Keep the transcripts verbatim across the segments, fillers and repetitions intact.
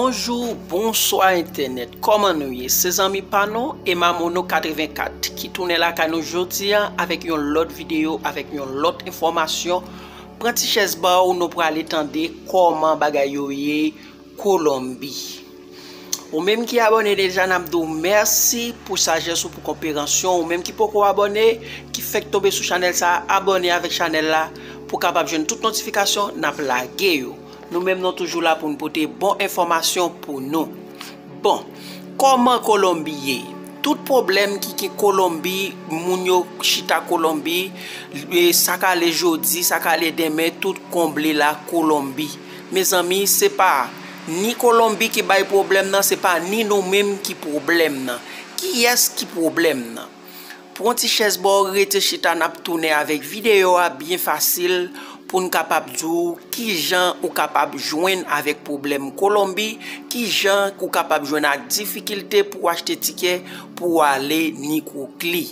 Bonjou, bonswa entènèt, kòman nou ye? Se zanmi pa nou, Emma Mono katrevenkat, ki tounen lakay nou jodi a avèk yon lòt videyo, avèk yon lòt enfòmasyon. Pran ti chèz ba w, nou prale tande kòman bagay yo ye Kolonbi. Ou menm ki abòne deja, n ap di w mèsi pou sajès ou, pou konperansyon. Ou menm ki poko abòne, ki fèk tonbe sou chanèl sa a, abòne avèk chanèl la pou w kapab jwenn tout notifikasyon n ap lage yo. Nou menm nou toujou la pou n pote bon enfòmasyon pou nou. Bon, kòman Kolonbi ye? Tout pwoblèm ki gen Kolonbi, moun yo chita Kolonbi, e, sa k ale jodi, sa k ale demen, tout konble la Kolonbi. Mezanmi, se pa ni Kolonbi ki bay pwoblèm nan, se pa ni nou menm ki pwoblèm nan. Kiyès ki pwoblèm nan? Pran ti chèz ba w, rete chita, n ap tounen avèk videyo a byen fasil pou n kapab di w kijan ou kapab jwenn avèk pwoblèm Kolonbi, kijan ou kapab jwenn ak difikilte pou w achte tikè pou w ale Nikwokli.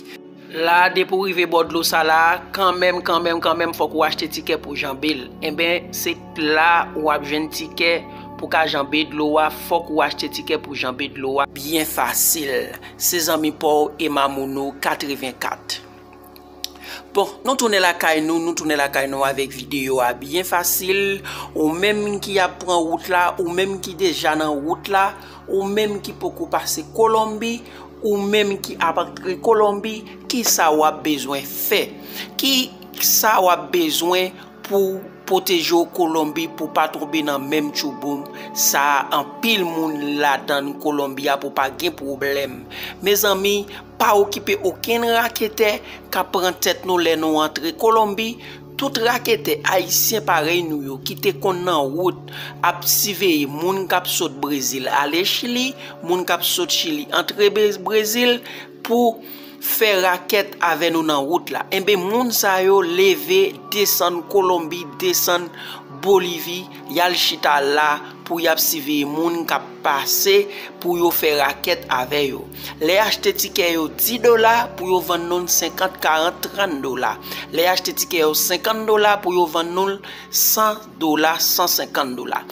La, depi w rive bò dlo sa la, kanmenm, kanmenm, kanmenm, fòk ou achte tikè pou janbe l. Enben, se la w ap jwenn tikè pou ka janbe dlo a, fòk ou achte tikè pou janbe dlo a byen fasil. Se zanmi pa w Emma Mono katrevenkat. Bon, nou tounen lakay nou, nou tounen lakay nou avèk videyo a byen fasil. Ou menm ki ap pran wout la, ou menm ki deja nan wout la, ou menm ki poko pase Kolonbi, ou menm ki ap antre Kolonbi, ki sa w ap bezwen fè? Ki sa w ap bezwen pou pwoteje w Kolonbi, pou pa tonbe nan menm tchouboum sa a? Anpil moun ladan Kolonbi a pou pa gen pwoblèm. Mezanmi, pa okipe okenn raketè k ap pran tèt nou lè nou antre Kolonbi. Tout raketè ayisyen parèy nou yo ki te konn nan wout ap siveye moun k ap sot Brezil ale Chili, moun k ap sot Chili antre Bre-, Brezil pou fè rakèt avè nou nan wout la. Enben, moun sa yo leve, desann Kolonbi, desann Bolivi, y al chita la pou y ap siveye moun k ap pase pou yo fè rakèt avè yo. Lè y achte tikè yo dis dola, pou yo vann nou l senkant, karant, trant dola. Lè y achte tikè yo senkant dola, pou yo vann nou l san dola, san senkant dola.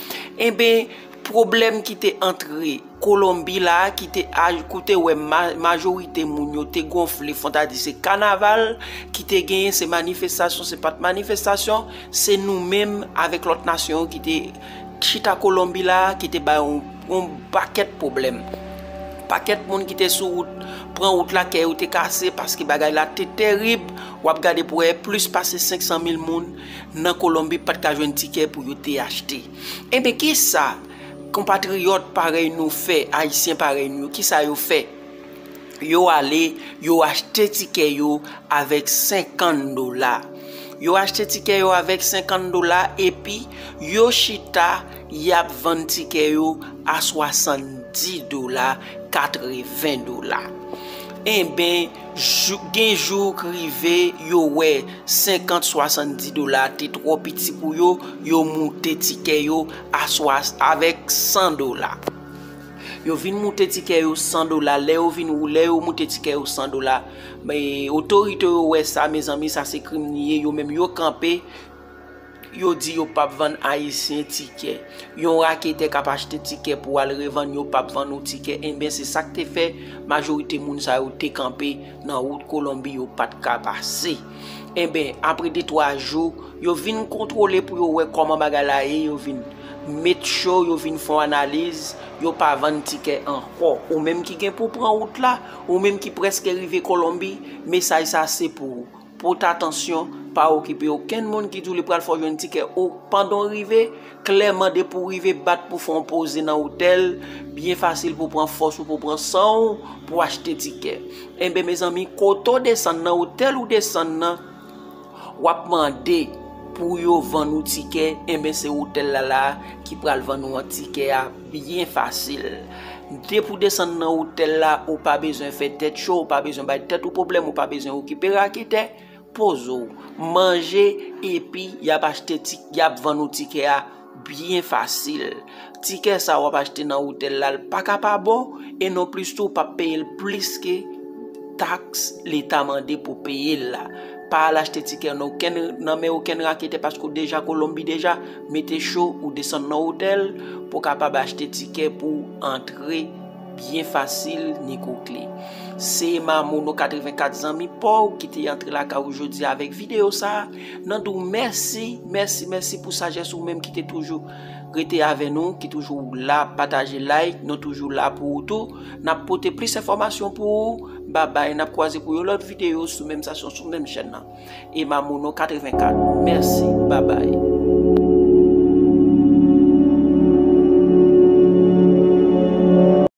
Enben, pwoblèm ki te antre Kolonbi la, ki te aj-, koute wè ma-, majorite moun yo te gonfle, fò n ta di se kanaval ki te genyen, se manifestasyon, se pa t manifestasyon, se nou menm avèk lòt nasyon yo ki te chita Kolonbi la, ki te bay yon, yon pakèt pwoblèm. Pakèt moun ki te sou wout, pran wout la, kè yo te kase, paske bagay la te terib. W ap gade pou wè plis pase senk san mil moun nan Kolonbi pa t ka jwenn tikè pou yo te achte. Enben, kisa konpatriyòt parèy nou fè, ayisyen parèy nou yo, kisa yo fè? Yo ale, yo achte tikè yo avèk senkant dola. Yo achte tikè yo avèk senkant dola, epi yo chita, y ap vann tikè yo a swasanndis dola, katreven dola. Enben, jou, gen jou k rive, yo wè senkant, swasanndis dola te twò piti pou yo, yo moute tikè yo a swa-, avèk san dola. Yo vin moute tikè yo san dola. Lè yo vin, lè yo moute tikè yo san dola, men otorite yo wè sa, mezanmi, sa se krim li ye. Yo menm yo kanpe, yo di yo p ap vann ayisyen tikè. Yon raketè k ap achte tikè pou al revann, yo p ap vann ou tikè. Enben, se sa k te fè majorite moun sa yo te kanpe nan wout Kolonbi, yo pa t ka pase. Enben, apre de twa jou, yo vin kontwole pou yo wè kòman bagay la ye, yo vin make sure, yo vin fè yon analiz, yo pa vann tikè ankò. Ou menm ki gen pou pran wout la, ou menm ki prèske rive Kolonbi, mesaj sa se pou ou. Pote atansyon, pa okipe okenn moun ki di w li pral fè w jwenn tikè. Ou, pandan w rive, klèman depi w rive, bat pou fè yon poze nan otèl, byen fasil pou pran fòs ou, pou pran san w, pou achte tikè. Enben, mezanmi, kote w desann nan, otèl ou desann nan, w ap mande pou yo vann ou tikè, enben, se otèl la la ki pral vann ou an tikè a byen fasil. Depi w desann nan otèl la, ou pa bezwen fè tèt cho, ou pa bezwen bay tèt ou pwoblèm, ou pa bezwen okipe raketè. Poze w, manje, epi y ap achte ti-, y ap vann ou tikè a byen fasil. Tikè sa w ap achte nan otèl la, l pa ka pa bon, e nonplis tou, w p ap peye l plis ke taks leta mande pou peye l la. Pa al achte tikè nan okenn, nan men okenn raketè, paske w deja Kolonbi deja, mete cho, ou desann nan otèl pou w kapab achte tikè pou w antre byen fasil, ni kle. Se Mamono katrevenkat, zanmi pa w, ki te antre lakay ou jodi avèk videyo sa a. Nan di w mèsi, mèsi, mèsi pou sajès ou menm ki te toujou rete avè nou, ki toujou la pataje, like, nou toujou la pou ou tou. N ap pote plis enfòmasyon pou ou. Babay, n ap kwaze pou yon lòt videyo sou menm stasyon, sou menm chèn nan. E Mamono katrevenkat. Mèsi, babay.